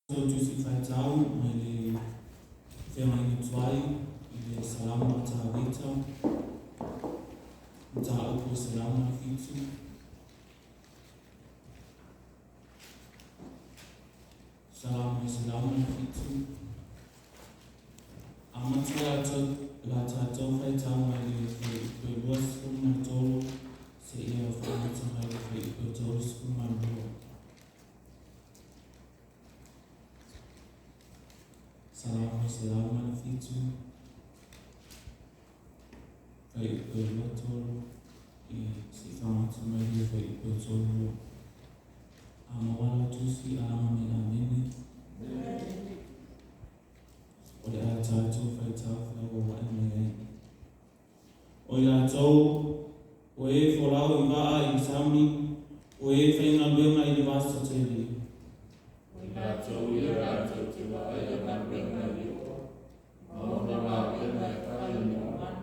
Tou Tusi Faitau mai le Feagaiga Tuai i le Salamo a Tavita, Mataupu 107. Salamo 107. Amata la tatou faitau mai le fuaiupu e 23 seia faamata mai le fuaiupu e 32. Salamo 107, fuaiupu e 23 seia faamata mai le fuaiupu e 32. A maua lau tusi, alaga mai Amene. O le a tatou faitau felauaua'i mai ai. O i latou o e folau i vaa i le sami, o e faigaluega i le vasa tele. O i latou ia latou te vaaia galuega a Ieova, ma ona galuega e fai i le lalolagi.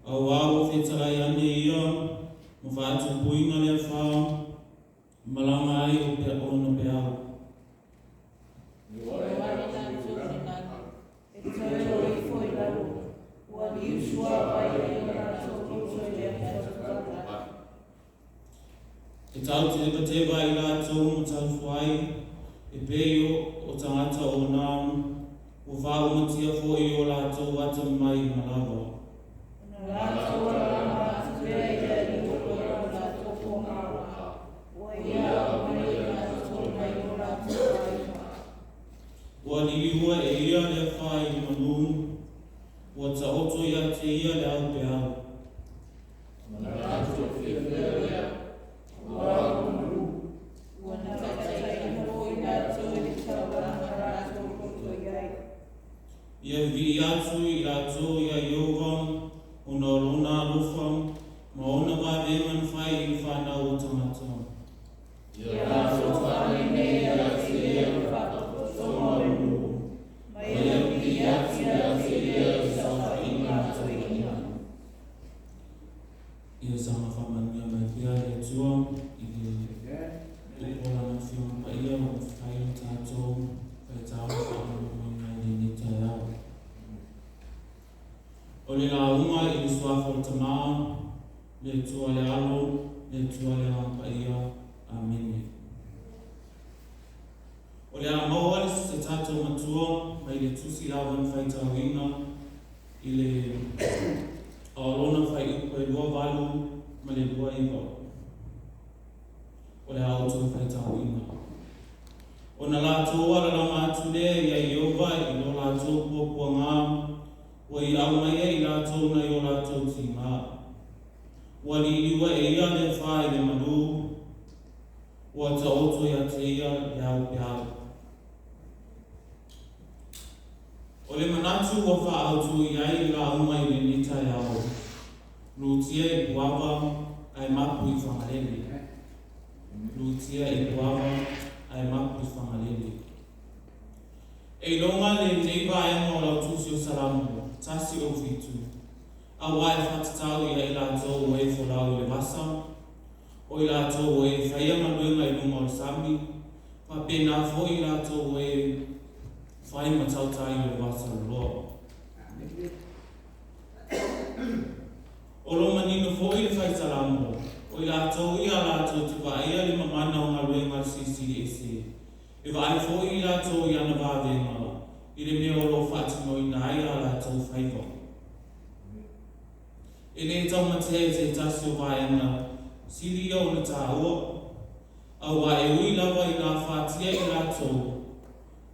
Auā ua fetalai ane ia ma faatupuina le afa, malaga ai ona peau. E o a'e latou i le lagi, e toe o ifo i lalo, ua liusuavai ai o latou loto i le atiafu taulagi. E tau tevateva ai latou ma taufuai, e pei o tagata ona, ua faaumatia foi o latou atamamai i malava. Ona latou alalaga atu lea i le Alii i o latou pogā, ua ia aumaia i latou mai o latou aiga. Ua liliua e ia le afa i le malū, ua taoto ia te ia le aupeau. Ona latou fiafia lea, auā ua malū. Ua na taitaiina foi latou i le taulaga na latou loto i ai. Ia vivii atu i latou ia Ieova, ona o lona alofa, ma ona vavega na fai i le fanau o tagata. Ia latou faanene ia te ia i le faataotoga o le nuu, ma ia vivii atu ia te ia i le saofaiga a toeaiina. Ia saga faamanuia mai pea le Atua i le upu o Lana Afioga Paia ua mafai ona tatou faitau ma faalogologoina i lenei taeao. O le lauga i le suafa o le Tama, le Atua le Alo, le Atua le Agaga Paia. Amene. O le a maua se tatou matua mai le tusi lava na faitauina i le aolona fuaiupu e 28 ma le 29. O le a ou toe faitauina. Ona latou alalaga atu lea ia Ieova i lo latou puapuaga, ua ia aumaia i latou nai o latou tigā. Ua liliua e ia le afa i le malū, ua taoto ia te ia le aupeau. O le manatu ua faaautu i ai le lauga i lenei taeao, lutia i Puava ae mapu i Fagalele. Lutia i Puava ae mapu i Fagalele. E iloga lenei vaega o lau tusi o Salamo 107, auā e faatatau ia i latou o e folau i le vasa, o i latou o e faia galuega i luga o le sami, faapena foi i latou o e fai ma tautai o le vasa loloa. O lo o manino foi le fai Salamo, o i latou ia latou te vaaia le mamana o galuega a le Silisili Ese, e vaai foi i latou i ana vavega i le mea o lo o faatinoina ai a latou faiva. E le taumatea i se tasi o vaega sili ia ona taua, auā e ui lava ina afatia i latou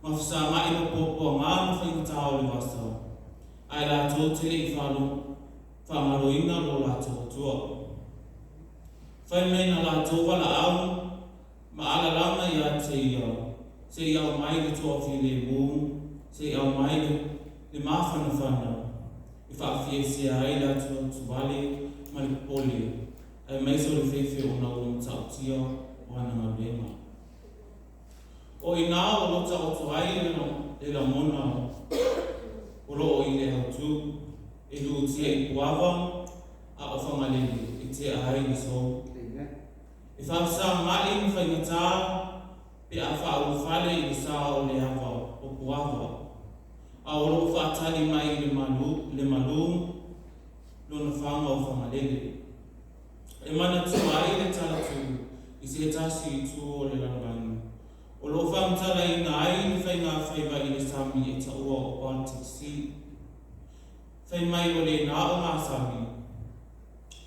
ma fesagai ma puapuaga ma faigata o le vasa, ae latou te le i faagaloina lo latou Atua. Fai mai na latou valaau ma alalaga ia te ia, seia aumai le toafilemu, seia aumai le mafanafana, e faafiesea ai le atuatuvale ma le popole, aemaise o le fefe ona ua matautia o ana galuega. O i ina o lo o taoto ai le lagona o lo o i le autu, e lutia i Puava a o Fagalele e tea ai le sou. E faafesagaai ma faigata. pe a faaulufale i le sa o le ava o Puava, a o lo o faatali mai i le malu, le malu lona faga o Fagalele. E manatua ai le tala tu i se tasi itu o le lalolagi, o lo o faamatalaina ai le faiga faiva i le sami e taua o Baltic Sea. Fai mai o lena ogasami,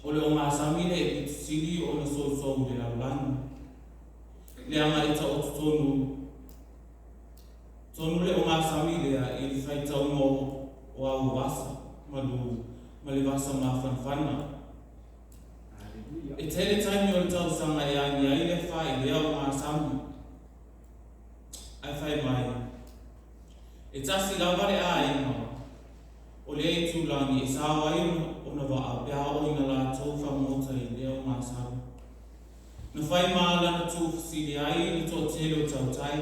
o le ogasami lea e pito sili ona sousou i le lalolagi, leaga e taoto tonu tonu le ogasami lea i le faitauga o au vasa malu ma le vasa mafanafana. E tele taimi o le tausaga e agi ai le afa i lea ogasami. Ae fai mai, E tasi lava le aiga o lea itulagi e sao ai ona vaa pe a oo ina latou fagota i lea ogasami. Na fai ma lana tuufesili ai le toatele o tautai,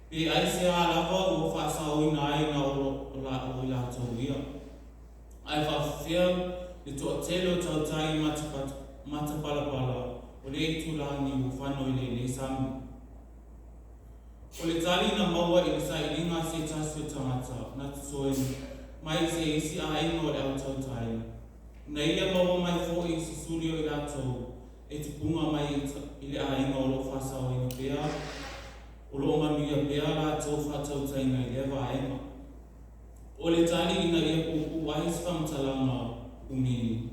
pe aisea lava ua faasaoina ai na o i latou ia. Ae faafefea le toatele o tautai matapalapala o lea itulagi ua fano i lenei sami. O le tali na maua i le sailiga a se tasi o tagata na totoe mai se isi aiga o le au tautai, na ia maua mai foi i se suli o i latou e tupuga mai i le aiga o lo o faasaoina pea, o lo o manuia pea latou faatautaiga i lea vaega. O le tali ina ia puupuu ai se faamatalaga umi,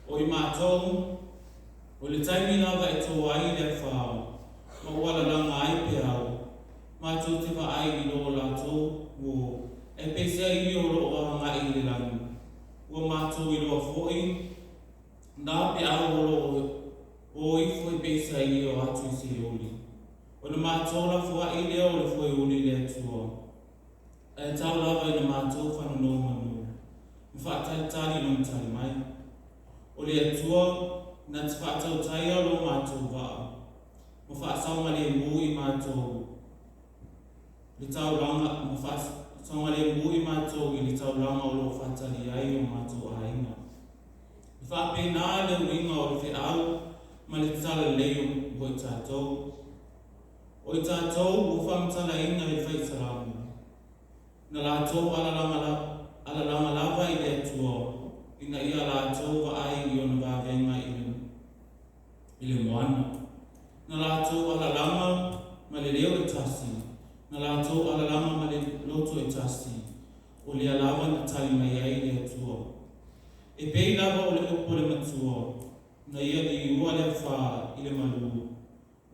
o i matou, O le taimi lava e tō ai le afa ma ua lalaga ai peau, matou te vaai i lo latou uo e peisea i o lo o agai i le lagi. Ua matou iloa foi nā peau o lo o o ifo e peisea i o atu i Seoli. Ona matou lafoai lea o le foeuli i le Atua. Ae tau lava ina matou faanonomanu ma faatalitali Lona tali mai. O le Atua na te faatautaia lo matou vaa ma faasaogalemu i matou le taulaga ma faasaogalemu i matou i le taulaga o lo o faatali ai o matou aiga. E faapena le uiga o le feau ma le talalelei mo i tatou. O i tatou ua faamatalaina i le Faisalamo, na latou alalaga lava i le Atua ina ia latou vaai i ona vavega i le moana. Na latou alalaga ma le leo e tasi, na latou alalaga ma le loto e tasi, o lea lava na tali mai ai le Atua. E pei lava o le upu a le matua, na ia liua le afa i le malu,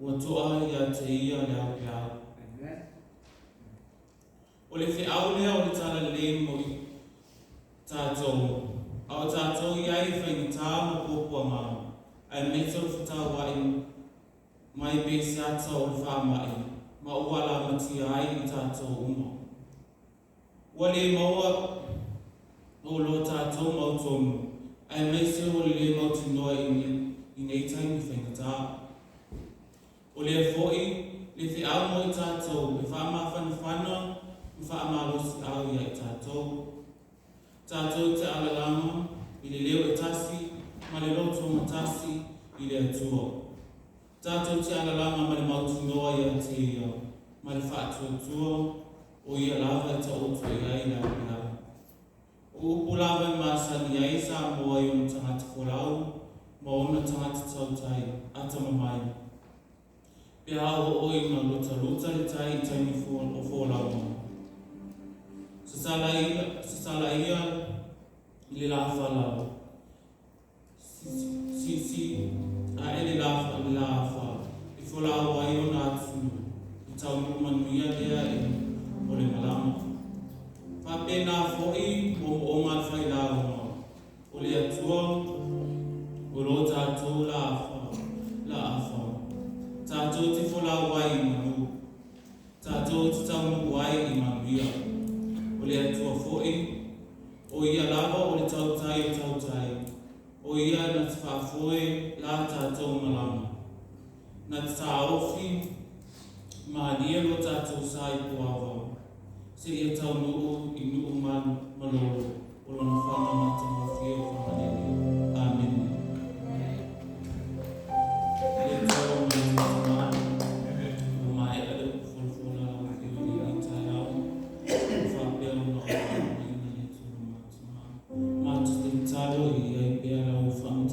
Ua toa ia te ia le ao peau. O le feau lea o le talalelei mo i tatou, a o tatou i ai e faigata ma puapuaga, aemaise o le fetauai mai pe siata o le faamai ma ua lamatia ai i tatou uma. Ua le maua o lo tatou mautonu, aemaise o le le mautinoa i nei taimi faigata. O lea foi le feau mo i tatou e faamafanafana ma faamalosiau ia i tatou. Tatou te alalaga i le leo e tasi ma le loto matasi i le Atua. Tatou te alalaga ma le mautinoa ia te Ia ma le faatuatua o Ia lava e taoto i ai le aupeau. O upu lava e masani ai Samoa i ona tagata folau ma ona tagata tautai atamamai. Pe a oo ina lutaluta le tai i taimi o folauga. Sasala ia, sasala ia i le lafala. Siisii ae le laafa e folau ai ona atunuu i taunuu manuia lea e o le malama. Faapena foi moomooga a le failauga o le Atua o lo tatou laafa, tatou te folau ai i manu, tatou te taunuu ai i manuia. O le Atua foi, O ia lava o le tautai o tautai, o ia na te faafoe la tatou malama, na te taofi malie lo tatou sa i Puava, seia taunuu i nuu malolo o lona faga matagofie o Fagalele. Amene. Le Atua ma le Tama, ua maea. pea lau faamanuiaga.